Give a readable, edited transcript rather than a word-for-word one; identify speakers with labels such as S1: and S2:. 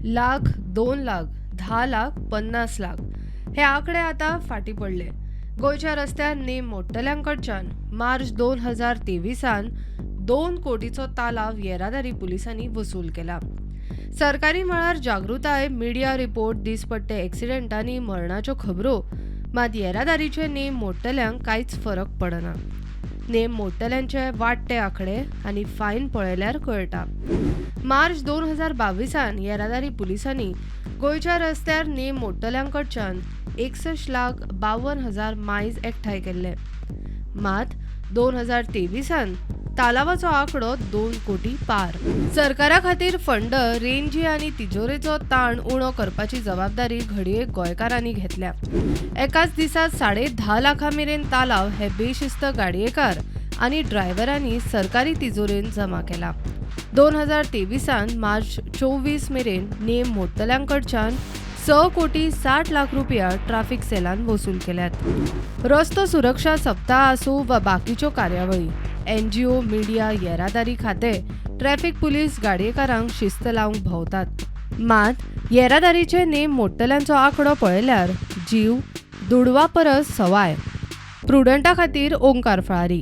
S1: लाख, 2 लाख, 10 लाख, 50 लाख हे आंकडे आतां फाटीं पडले. गोंयच्या रस्त्यार नेम मोडटल्यां कडच्यान मार्च 2023आन 2 कोटीचो तालाव येरादारी पुलिसांनी वसूल केला. सरकारी मळार जागृताय, मिडिया रिपोर्ट, दिसपट्टे एक्सिडेंटांनी मरणाच्यो खबरो, मात येरादारीचे नेम मोडटल्यांक कांयच फरक पडना. नेम मोडटल्यांचे वाडटे आंकडे आनी फायन पळयल्यार कळटा. मार्च 2022आन येरादारी पुलिसांनी गोंयच्या रस्त्यार नेम मोडटल्यां कडच्यान 61,52,000 मायज एकठांय केल्ले. मात 2023आन तालावाचो आंकडो 2 कोटी पार. सरकारा खातीर फंड, रेंजी आनी तिजोरेचो ताण उणो करपाची जबाबदारी घडये गोंयकारांनी घेतल्या. एकाच दिसा 10.5 लाखां मेरेन तालाव हे बेशिस्त गाडयेकार आनी ड्रायव्हरांनी सरकारी तिजोरेन जमा केला. 2023आन मार्च 24 मेरेन नेम मोडटल्यां कडच्यान 6 कोटी 60 लाख रुपया ट्राफिक सेलान वसूल केल्यात. रस्तो सुरक्षा सप्ताह आसूं वा बाकीच्यो कार्यावळी, एनजीओ, मिडिया, येरादारी खातें, ट्रॅफिक पुलीस गाडयेकारांक शिस्त लावंक भोंवतात. मात येरादारीचे नेम मोडटल्यांचो आंकडो पळयल्यार जीव दुडवा परस सवाय. प्रुडंटा खातीर ओंकार फळारी.